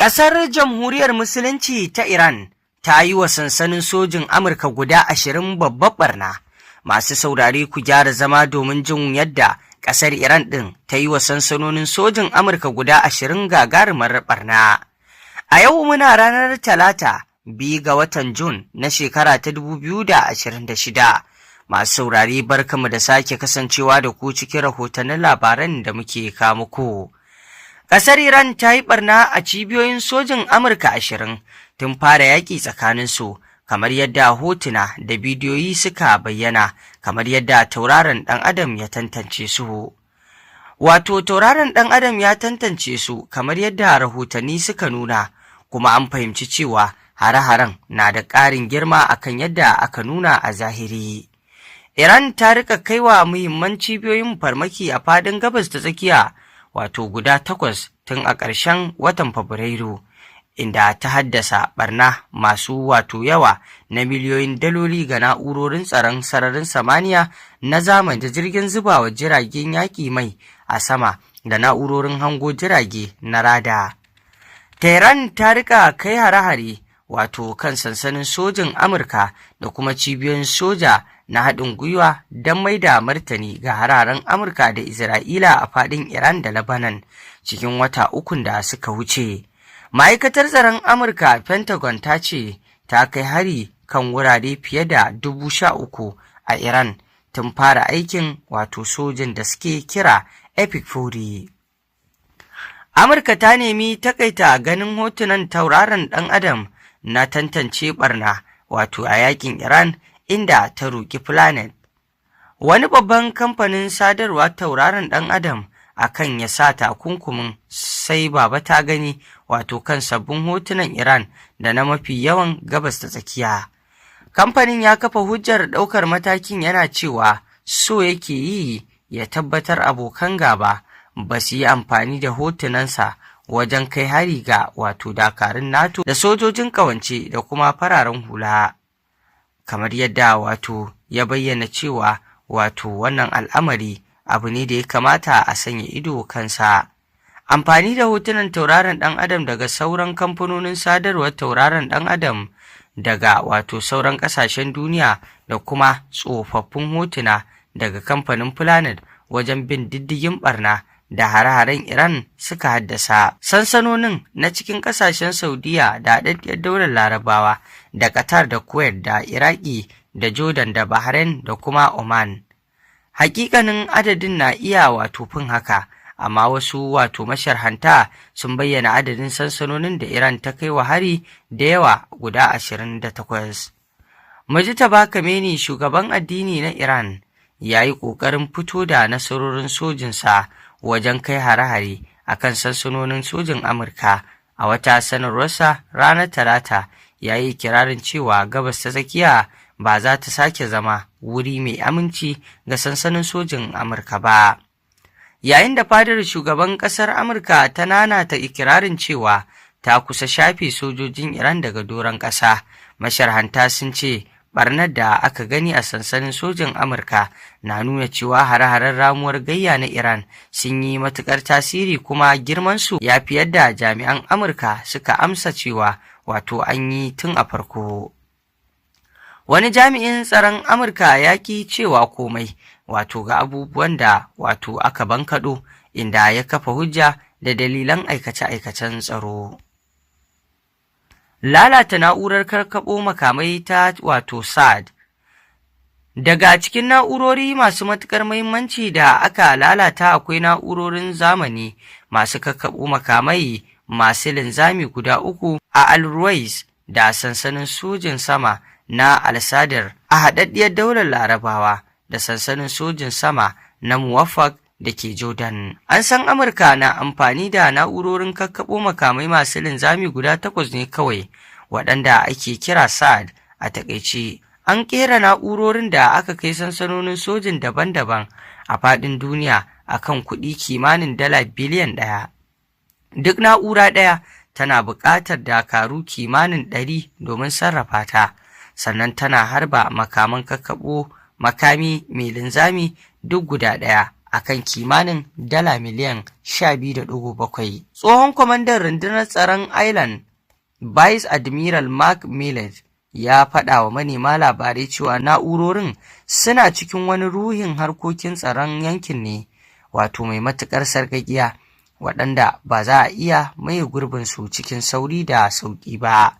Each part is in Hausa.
Ƙasar Jamhuriyar Musulunci ta Iran ta yi wa sansanin sojin Amurka guda 20 babbar barna. Masu saurare, ku gyara zama domin jin yadda ƙasar Iran ɗin ta yi wa sansanonin sojin Amurka guda 20 gagarumar barna. A yau muna ranar Talata, 2 ga watan Jun na shekara ta 2026. Masu saurare, barkamu da sake kasancewa da ku cikin rahotannin labaran da muke kawo muku. Ƙasar Iran ta yi barna a cibiyoyin sojin Amurka 20 tun fara yaƙi tsakaninsu, kamar yadda hotuna da bidiyoyi suka bayyana, kamar yadda tauraron ɗan Adam ya tantance su. Wato tauraron ɗan Adam ya tantance su kamar yadda rahotanni suka nuna, kuma an fahimci cewa hare-haren na da ƙarin girma akan yadda aka nuna a zahiri. Iran ta rika kaiwa muhimman cibiyoyin farmaki a faɗin Gabas ta Tsakiya, wato guda takwas tun a ƙarshen watan Fabrairu, inda ta haddasa barna masu wato yawa na miliyoyin daloli ga na'urorin tsaron sararin samaniya na zamani da jirgin zubawa jiragen yaƙi mai a sama da na'urorin hango jirage na radar. Tehran ta rika kai hare-hare wato kan sansanin sojin Amurka da kuma cibiyoyin soja na haɗin gwiwa don mai da martani ga hararen Amurka da Isra'ila a faɗin Iran da Lebanon cikin wata ukun da suka wuce. Ma'aikatar tsaron Amurka, Pentagon, ta ce ta kai hari kan wurare fiye da 13,000 a Iran tun fara aikin wato sojin da suke kira Epic Fury. Amurka ta nemi takaita ganin hotunan tauraron ɗan Adam na tantance barna wato a yakin Iran, inda ta roƙi Planet, wani babban kamfanin sadarwa tauraron ɗan Adam, a kan ya sa takunkumin sai baba ta gani wato kan sabbin hotunan Iran da na mafi yawan Gabas ta Tsakiya. Kamfanin ya kafa hujjar ɗaukar matakin yana cewa so yake yi ya tabbatar abokan gaba ba su yi amfani da hotunansa wajen kai hari ga wato dakarun NATO da sojojin ƙawance da kuma fararen hula. Kamar yadda wato ya bayyana cewa wato wannan al'amari abu ne da ya kamata a sanya ido kansa. Amfani da hotunan tauraron ɗan Adam daga sauran kamfanonin sadarwar tauraron ɗan Adam daga wato sauran ƙasashen duniya da kuma tsofaffin hotuna daga kamfanin Planet wajen bin diddigin barna da hare-haren Iran suka haddasa. Sansanonin na cikin ƙasashen Saudiya da Haɗaɗɗiyar Daular Larabawa da Qatar da Kuwait da Iraki da Jordan da Bahrain da kuma Oman. Hakikanin adadin na iya wato fin haka, amma wasu wato masharhanta sun bayyana adadin sansanonin da Iran ta kai wa hari da yawa guda 28. Mujtaba Khamenei, shugaban addini na Iran, ya yi ƙoƙarin fito da nasarorin sojinsa wajen kai hare-hare a kan sansanonin sojin Amurka. A wata sanarwarsa ranar Talata, ya yi kirarin cewa Gabas ta Tsakiya ba za ta sake zama wuri mai aminci ga sansanin sojin Amurka ba. Yayin da fadar shugaban ƙasar Amurka ta nanata ikirarin cewa ta kusa shafe sojojin Iran daga doron ƙasa, masharhanta sun ce barnar da aka gani a sansanin sojin Amurka na nuna cewa hare-haren ramuwar gayya na Iran sun yi matuƙar tasiri, kuma girmansu ya fi yadda jami'an Amurka suka amsa cewa wato an yi tun a farko. Wani jami'in tsaron Amurka ya ki cewa komai wato ga abubuwan da wato aka bankaɗo, inda ya kafa hujja da dalilan aikace-aikacen tsaro. Lalata na'urar karkaɓo makamai ta wato THAAD. Daga cikin na'urori masu matuƙar muhimmanci da aka lalata akwai na'urorin zamani masu kakkaɓo makamai masu linzami guda uku a Al-Ruwais da sansanin sojin sama na Al-Sadr a Haɗaɗɗiyar Daular Larabawa da sansanin sojin sama na Muwaffaq da ke Jordan. An san Amurka na amfani da na'urorin kakkaɓo makamai masu linzami guda takwas ne kawai, waɗanda ake kira THAAD a takaice. An ƙera na'urorin da aka kai sansanonin sojin daban-daban a faɗin duniya a kan kuɗi kimanin dala biliyan 1. Duk na'ura ɗaya tana buƙatar dakaru kimanin 100 domin sarrafa ta, sannan tana harba makaman kakkaɓo makami mai linzami duk guda ɗaya. akan kimanin dala miliyan 12.7. Tsohon kwamandan rundunar tsaron Ireland, Vice Admiral Mark Milley, ya faɗa wa manema labarai cewa na'urorin suna cikin wani ruhin harkokin tsaron yankin ne, wato mai matuƙar sarƙaƙiya, waɗanda ba za a iya maye gurbinsu cikin sauri da sauƙi ba.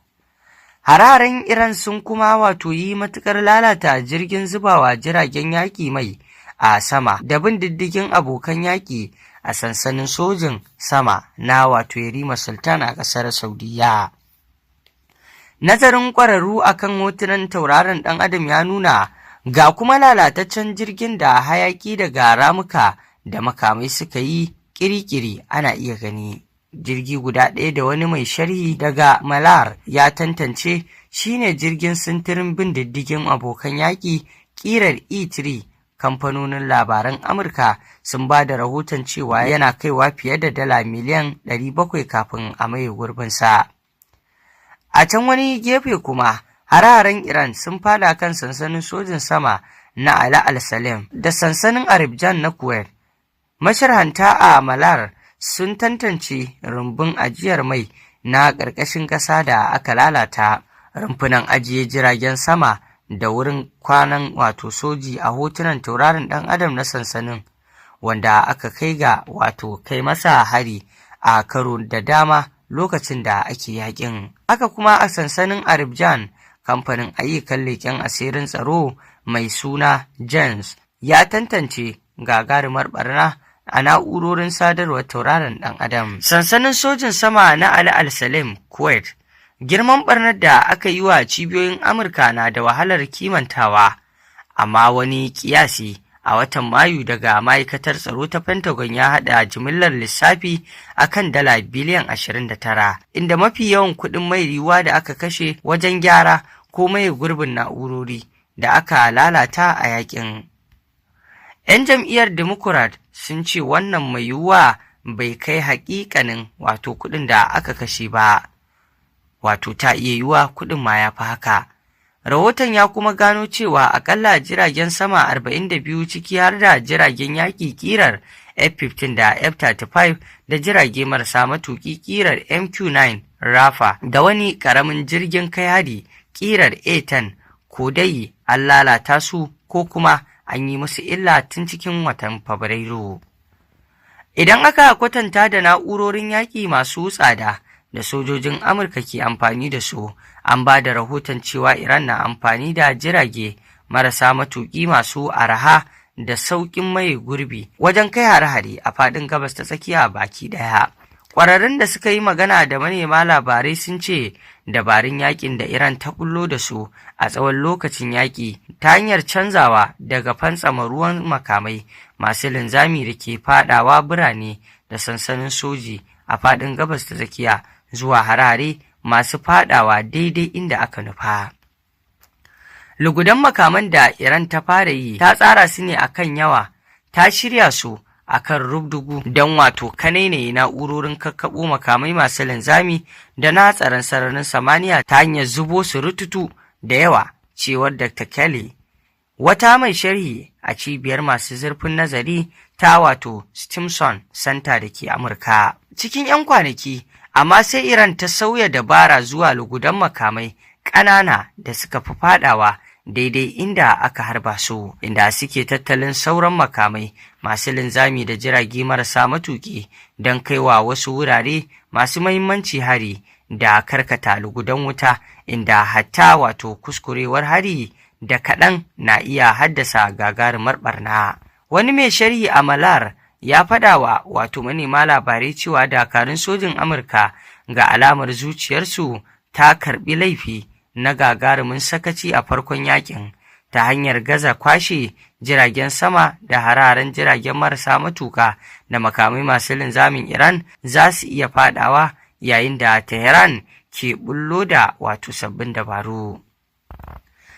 Hare-haren Iran sun kuma wato yi matuƙar lalata jirgin zubawa jiragen yaƙi mai a sama da bin diddigin abokan yaƙi a sansanin sojin sama na wato Yarima Sultan a ƙasar Saudiya. Nazarin ƙwararru akan hotunan tauraron ɗan adam ya nuna ga kuma lalataccen jirgin da hayaƙi daga ramuka da makamai suka yi ƙiri-ƙiri ana iya gani. Jirgi guda ɗaya da wani mai sharhi daga Malar ya tantance shine jirgin sintirin bin diddigin abokan yaƙi ƙirar E3. Kamfanonin labaran Amurka sun ba da rahoton cewa yana kaiwa fiye da dala miliyan 700 kafin a maye gurbinsa. A can wani gefe kuma, hare-haren Iran sun fada kan sansanin sojin sama na Ali Al-Salim da sansanin Arifjan na Kuwait. Masharhanta a Malar sun tantance rumbun ajiyar mai na ƙarƙashin ƙasa da aka lalata, rumfunan ajiye jiragen sama da wurin kwanan wato soji a hotunan tauraron ɗan adam na sansanin, wanda aka kai ga wato kai masa hari a karo da dama lokacin da ake yakin. Haka kuma a sansanin Arifjan, kamfanin ayyukan leƙen asirin tsaro mai suna Janes ya tantance gagarumar barna a na'urorin sadarwar tauraron ɗan adam. Sansanin sojin sama na Ali Al-Salim, Kuwait. Girman barnar da aka yi wa cibiyoyin Amurka na da wahalar kimantawa, amma wani kiyasi a watan Mayu daga ma'aikatar tsaro ta Pentagon ya haɗa jimillar lissafi a kan dala biliyan 29, inda mafi yawan kuɗin mai yiwuwa da aka kashe wajen gyara ko maye gurbin na'urori da aka lalata a yakin. 'Yan jam'iyyar Democrat sun ce wannan mai yiwuwa bai kai haƙiƙanin wato kuɗin da aka kashe ba, wato ta iya yiwuwa kuɗin ma ya fi haka. Rahoton ya kuma gano cewa akalla jiragen sama 42, ciki har da jiragen yaƙi ƙirar F-15 da F-35 da jirage marasa matuƙi ƙirar MQ-9 Reaper da wani ƙaramin jirgin kai hari ƙirar A-10, ko dai an lalata su ko kuma an yi musu illa tun cikin watan Fabrairu. Idan aka kwatanta da na'urorin yaƙi masu tsada da sojojin Amurka ke amfani da su, an ba da rahoton cewa Iran na amfani da jirage marasa matuƙi masu araha da sauƙin maye gurbi wajen kai hare-hare a faɗin Gabas ta Tsakiya baki ɗaya. Ƙwararrun da suka yi magana da manema labarai sun ce dabarun yakin da Iran ta bullo da su a tsawon lokacin yaƙi ta hanyar canzawa daga fantsama ruwan makamai masu linzami da ke fadawa birane da sansanin soji a faɗin Gabas ta Tsakiya zuwa hare-hare masu fadawa daidai inda aka nufa. Lugudan makaman da Iran ta fara yi ta tsara su ne akan yawa, ta shirya su akan rubdugu don wato kanainaye na'urorin kakkaɓo makamai masu linzami da na tsaron sararin samaniya ta hanyar zubo su rututu da yawa, cewar Dr. Kelly, wata mai sharhi a cibiyar masu zurfin nazari ta wato Stimson Center da ke Amurka. Cikin 'yan kwanaki, amma sai Iran ta sauya dabara zuwa lugudan makamai ƙanana da suka fi fadawa daidai inda aka harba su, inda suke tattalin sauran makamai masu linzami da jirage marasa matuƙi don kaiwa wasu wurare masu mahimmanci hari da karkata lugudan wuta, inda hatta wato kuskurewar hari da kaɗan na iya haddasa gagarumar barna. Wani mai sharhi a Malar ya faɗa wa wato manema labarai cewa dakarun sojin Amurka ga alamar zuciyarsu ta karɓi laifi na gagarumin sakaci a farkon yakin ta hanyar gaza kwashe jiragen sama da hararen jiragen marasa matuka da makamai masu linzamin Iran za su iya fadawa, yayin da Tehran ke bullo da wato sabbin dabaru.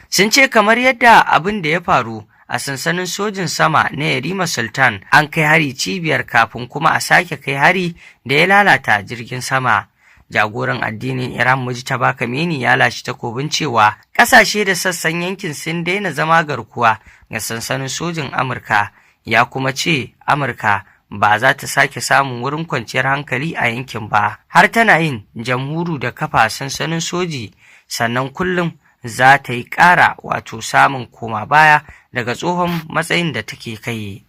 Sun ce kamar yadda abin da ya faru a sansanin sojin sama na Yarima Sultan, an kai hari cibiyar kafin kuma a sake kai hari da ya lalata jirgin sama. Jagoran addinin Iran Mujtaba Khamenei ya lashe takobin cewa ƙasashe da sassan yankin sun daina zama garkuwa ga sansanin sojin Amurka, Ya kuma ce Amurka ba za ta sake samun wurin kwanciyar hankali a yankin ba, har tana yin jamhuru da kafa sansanin soji, sannan kullum za ta yi ƙara wato samun koma baya daga tsohon matsayin da take kai.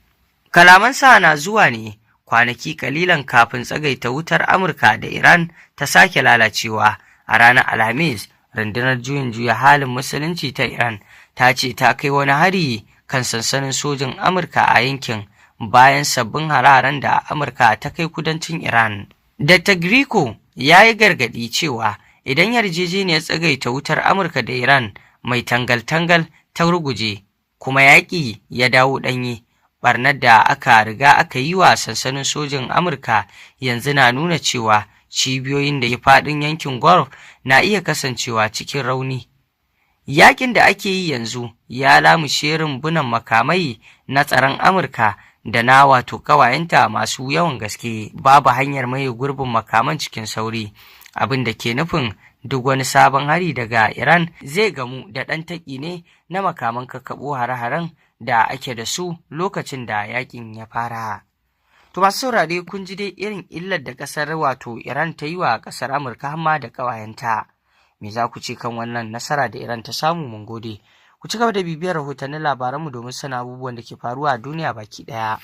Kalamansa na zuwa ne kwanaki kalilan kafin tsagaita wutar Amurka da Iran ta sake lalacewa. A ranar Alhamis, Rundunar Juyin Juya Halin Musulunci ta Iran ta ce ta kai wani hari kan sansanin sojin Amurka a yankin bayan sabbin hararen da Amurka ta kai kudancin Iran. Dr. Grieco ya yi gargaɗi cewa idan yarjejeniyar tsagaita wutar Amurka da Iran mai tangal-tangal ta ruguje kuma yaƙi ya dawo ɗanye, barnar da aka riga aka yi wa sansanin sojin Amurka yanzu na nuna cewa cibiyoyin da ke faɗin yankin Gulf na iya kasancewa cikin rauni. Yakin da ake yi yanzu ya lamushe rumbunan makamai na tsaron Amurka da na wato ƙawayenta masu yawan gaske. Babu hanyar maye gurbin makaman cikin sauri, abin da ke nufin duk wani sabon hari daga Iran zai gamu da ɗan taƙi ne na makaman kakkaɓo hare-haren da ake da su lokacin da yakin ya fara. To, masu saurare, kun ji dai irin illar da ƙasar wato Iran ta yi wa ƙasar Amurka hamma da ƙawayenta. Me za ku ce kan wannan nasara da Iran ta samu? Mun gode. Ku ci gaba da bibiyar rahotannin labaranmu domin sanin abubuwan da ke faruwa a duniya baki ɗaya.